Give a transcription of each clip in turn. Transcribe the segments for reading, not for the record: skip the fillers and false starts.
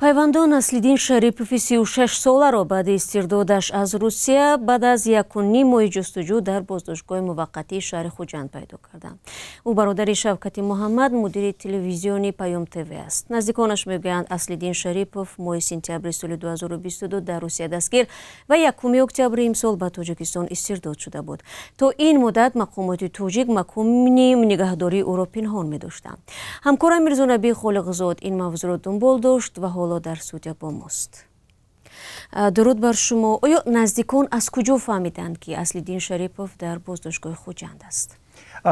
Пайвандон Аслиддин Шарипови 36-соларо баъди истирдодаш аз Русия баъд аз 1,5 моҳи ҷустуҷӯ дар боздоштгоҳи муваққатии шаҳри Хуҷанд пайдо карданд. Ӯ бародари Шавкати Муҳаммад, мудири телевизиони Паём ТВ аст. Наздиконаш мегӯянд, Аслиддин Шарипов моҳи сентябри соли 2022 дар Русия дастгир ва 1 октябри имсол ба Тоҷикистон истирдод шуда буд. То ин муддат мақомоти тоҷик макони нигаҳдории ӯро пинҳон медоштанд. Ҳамкорам Мирзонаби Холиқзод ин мавзӯъро дунбол дошт ва ҳоло дар студия бо мост. Дуруд бар шумо. Оё наздикон аз куҷо фаҳмиданд, ки Аслиддин Шарипов дар боздоштгоҳи Хуҷанд аст?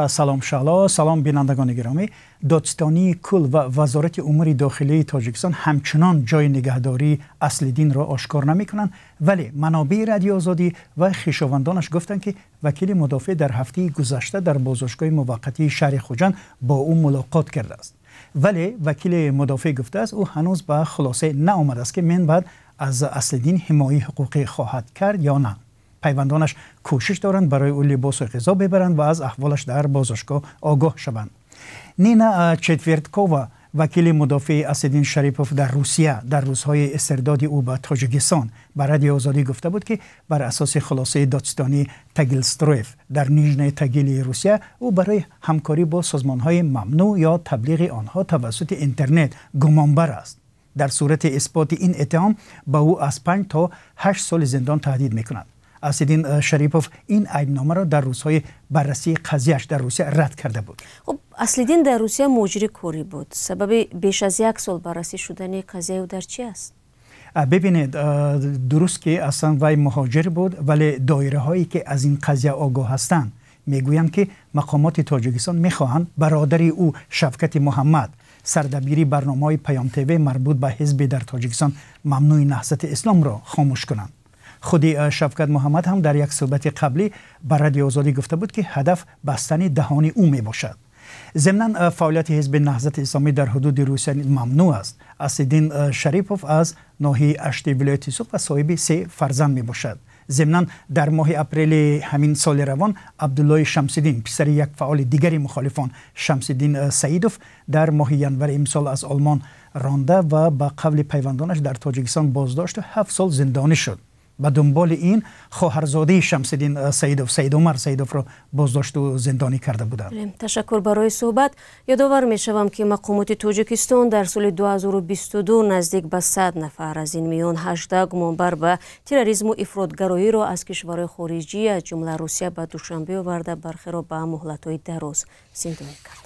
Салом, Шаҳло, салом, бинандагони гиромӣ. Додситонии кул ва Вазорати умури дохилии Тоҷикистон ҳамчунон ҷои нигаҳдории Аслиддинро ошкор намекунанд, вале манобеи Радиои Озодӣ ва хешовандонаш гуфтанд, ки вакили мудофеъ дар ҳафтаи гузашта дар боздоштгоҳи муваққатии шаҳри Хуҷанд бо ӯ мулоқот кардааст. Вале вакили мудофеъ гуфтааст, ӯ ҳанӯз ба хулоса наомадааст, ки минбаъд аз Аслиддин ҳимояи ҳуқуқӣ хоҳад кард ё на. Пайвандонаш кӯшиш доранд, барои ӯ либосу ғизо бибаранд ва аз аҳволаш дар боздоштгоҳ огоҳ шаванд. Нина Четверткова, вакили мудофеи Аслиддин Шарипов дар Русия, дар рӯзҳои истирдоди ӯ ба Тоҷикистон ба Радиои Озодӣ гуфта буд, ки бар асоси хулосаи додситонии Тагилстроев дар Нижнии Тагили Русия ӯ барои ҳамкорӣ бо созмонҳои мамнӯъ ё таблиғи онҳо тавассути интернет гумонбар аст. Дар сурати исботи ин иттиҳом ба ӯ аз 5 то 8 соли зиндон таҳдид мекунад. Аслиддин Шарипов ин айбномаро дар рӯзҳои баррасии қазияш дар Русия рад карда буд. Хуб, Аслиддин дар Русия муҳоҷири корӣ буд. Сабаби беш аз як сол баррасӣ шудани қазияи ӯ дар чӣ аст? Бибинед, дуруст ки аслан вай муҳоҷир буд, вале доираҳое ки аз ин қазия огоҳ ҳастанд, мегӯянд, ки мақомоти Тоҷикистон мехоҳанд бародари ӯ, Шавкати Муҳаммад, сардабири барномаҳои Паём ТВ, марбут ба ҳизби дар Тоҷикистон мамнӯи Наҳзати Исломро хомӯш кунанд. Худи Шавкат Муҳаммад ҳам дар як суҳбати қаблӣ ба Радиои Озодӣ гуфта буд, ки ҳадаф бастани даҳони ӯ мебошад. Зимнан фаъолияти ҳизби Наҳзати Исломӣ дар ҳудуди Русия мамнӯъ аст. Аслиддин Шарипов аз ноҳияи Ашти вилояти Суғд ва соҳиби се фарзанд мебошад. Зимнан дар моҳи апрели ҳамин соли равон Абдуллои Шамсиддин, писари як фаъоли дигари мухолифон, Шамсиддин Саидов, дар моҳи январи имсол аз Олмон ронда ва ба қавли пайвандонаш дар Тоҷикистон боздошту 7 сол зиндонӣ шуд. Ба дунболи ин хоҳарзодаи Шамсиддин Саидов, Саидумар Саидовро боздошту зиндонӣ карда буданд. Ташаккур барои суҳбат. Ёдовар мешавам, ки мақомоти Тоҷикистон дар соли 2022 наздик ба 100 нафар, аз ин миён 18 гумонбар ба терроризму ифротгароиро аз кишварҳои хориҷӣ, аз ҷумла Русия, ба Душанбе оварда, бархеро ба муҳлатҳои дароз зиндонӣ карданд.